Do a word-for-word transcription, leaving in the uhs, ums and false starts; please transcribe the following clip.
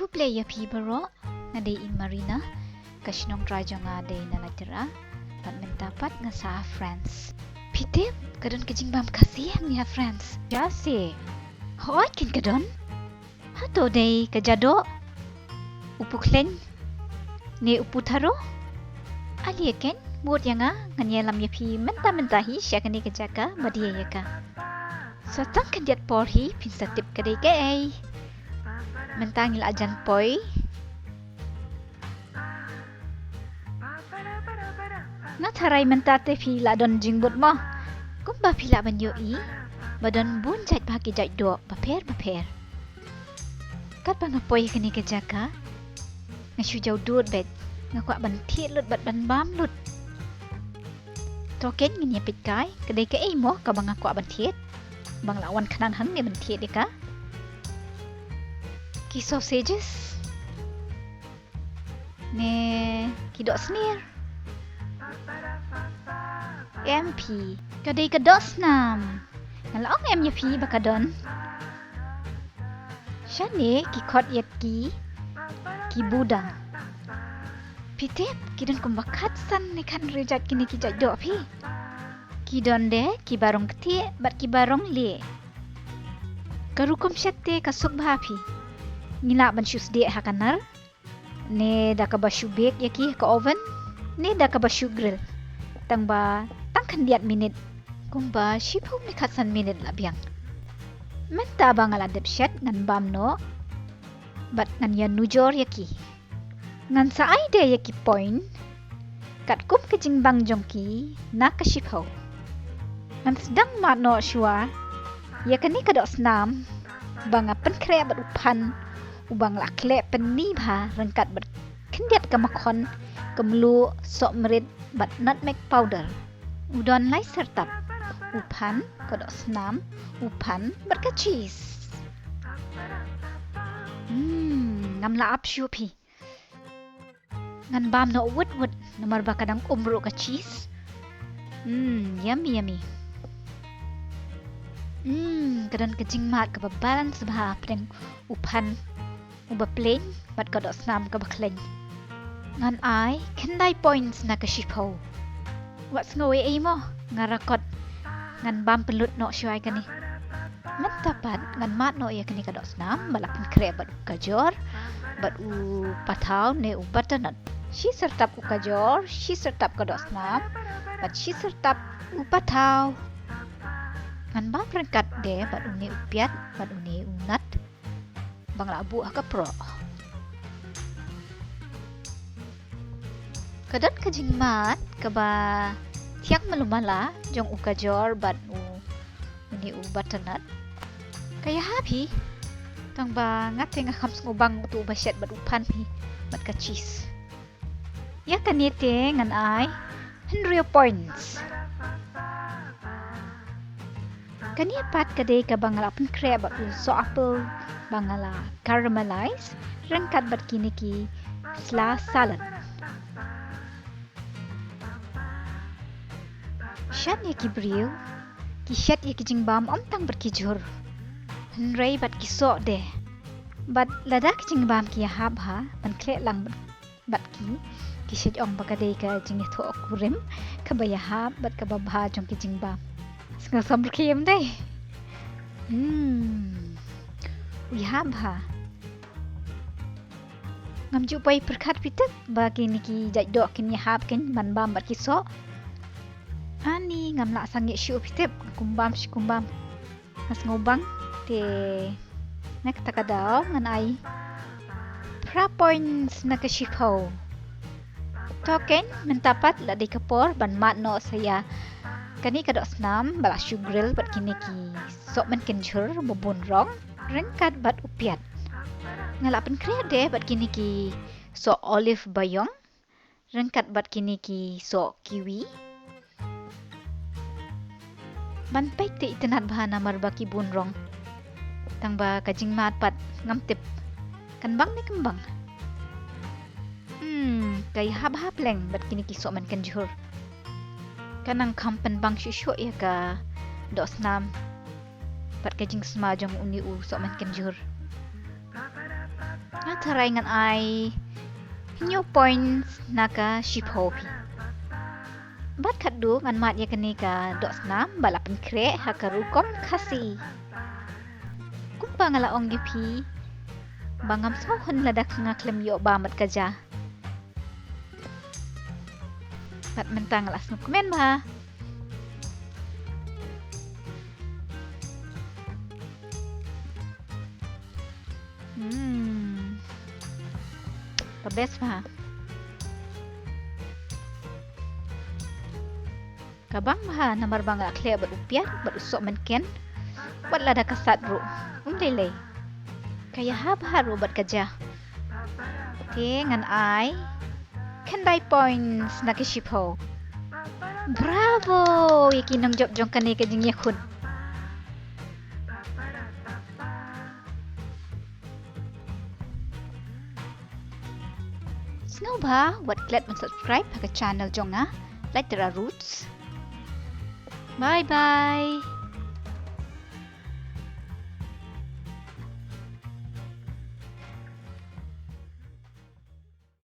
Khublei ïa phi baroh, nga dei i Marina, ka shnong trai jong nga dei na Laitira, bad mynta pat nga sah ha France. Phi tip, ka don ka jingbam Khasi hangne ha France. Jia se. Hooid keiñ ka don. Hato dei ka Jadoh, u Pukhleiñ, ne u Putharo? Ale keiñ, bud ïa nga, ngan ïalam ïa phi mynta mynta hi sha kane ka jaka ba die ïa ka. Sa tang khyndiat por hi phin sa tip ka dei kaei. Mynta ngi la jan poi. Nga tharai mynta te phi la don jingbud mo. Kumba phi lah ban ïohi ba don bun jait bha ki jait doh bapher bapher. Katba nga poi ha kane ka jaka, nga shu jaw dud beit, nga kwah ban thied lut bad ban bam lut. To keiñ ngin ïa peit kai, ka dei kaei mo kaba nga kwah ban thied. Ba nga la wan khnang hangne ban thied ïa ka. Ki sausages. Ne ki doh snier. Em phi, ka dei ka doh snam. Nga la ong em ïa phi ba ka don. Shane ki khot ïa ki, ki budang. Phi tip, ki don kumba khatsan ne khathynriew jait kine ki jait doh phi. Ki don de kiba rong ktieh bad kiba rong lieh. Ka rukom shet te ka suk bha phi. Ngi lah ban shu sdieh ha ka nar, ne da kaba shu bake ïa ki ha ka oven, ne da kaba shu grill. Tang ba tang khyndiat minit, kumba shiphew ne khatsan minit la biang. Mynta ba nga la dep shet ngan bam noh bad ngan ïanujor ïa ki. Ngan sa ai de ïa ki point katkum ka jingbang jong ki na ka shiphew. Ngan sdang mad noh shuwa ïa kane ka doh snam ba nga pynkhreh bad u phan uba nga la khleh pynni bha ryngkat bad khyndiat ka makhon, ka mluh, soh mrit bad nutmeg powder. U don lai syrtap, u phan, ka doh snam, u phan bad ka cheese. Hmm, ngam lah ap shuh phi. Ngan bam noh wut wut namar ba ka dang um ruh ka cheese. Hmm, yummy yummy. Hmm, ka don ka jingmad kaba balance bha hapdeng u phan uba plain bad ka doh snam kaba khleiñ. Ngan ai khyndai points na ka shiphew. Wat sngew ei ei mo, nga rakot. Ngan bam pynlut noh shuwa ïa kane. Mynta pat ngan mad noh ïa kane ka doh snam ba la pynkhreh bad u kajor bad u pathaw ne u butternut. Shi syrtap u kajor, shi syrtap ka doh snam bad shi syrtap u pathaw. Ngan bam ryngkat de bad une u piat bad une u nut ba nga la buh ha ka proh. Ka don ka jingmad kaba thiang malu mala jong u kajor bad u, une u butternut. Ka ïahap hi. Tang ba nga te nga kham sngewbang utu uba shet bad u phan hi bad ka cheese. Ïa kane te ngan ai hynriew points. Kane pat ka dei kaba nga la pynkhreh bad u soh apple ba nga la caramelize ryngkat bad kine ki sla salad. Shen ïa ki briew ki shet ïa ki jingbam ym tang bad ki jhur, hynrei bad ki soh de. Bad lada ki jingbam ki ïahap bha, ban khleh lang bad bad ki, ki shet ong ba ka dei ka jingïathoh kurim kaba ïahap bad kaba bha jong ki jingbam. Sngewsam rkhie ym dei? Hmm. U ïahap bha. Ngam ju poi pyrkhat phi tip ba kine ki jait doh kin ïahap kin ban bam bad ki soh. Ani ngam lah sangeh shuh phi tip, kum bam shi kum bam. Nga sngewbang te na kata ka daw ngan ai phra points na ka shiphew. To keiñ mynta pat la dei ka por ban mad noh sa ïa kane ka doh snam ba la shu grill bad kine ki sohmynken jhur ba bun rong ryngkat bad u piat. Nga la pynkhreh de bad kine ki soh olive ba ïong ryngkat bad kine ki soh kiwi. Ban peit te itynnad bha namar ba ki bun rong. Tang ba ka jingmad pat ngam tip kan bang ne kam bang. Hmm, ka ïahap bha pleng bad kine ki sohmynken jhur. Ka nang kham pynbang shuh shuh ïa ka doh snam bad ka jingsma jong une u sohmynken jhur. Nga tharai ngan ai hynñiew points na ka shiphew phi. Bad khatduh ngan mad ïa kane ka doh snam ba la pynkhreh ha ka rukom Khasi. Kumba nga la ong ïa phi ba ngam sngew hun lada nga khlem ïoh bam bad ka ja. Bad mynta nga la sngewkmen bha. Hmm. The best bha. Ka bang bha namar ba nga la khleh bad u piat bad u soh mynken. Wat lada ka sat ruh, um lei lei. Ka ïaha bha ruh bad ka ja. Te ngan ai khyndai points na ka shiphew. Bravo ïa ki nongjop jong kane ka jingïakhun. Sngewbha wat klet ban subscribe ha ka channel jong nga, Lait Tara Roots. Bye bye.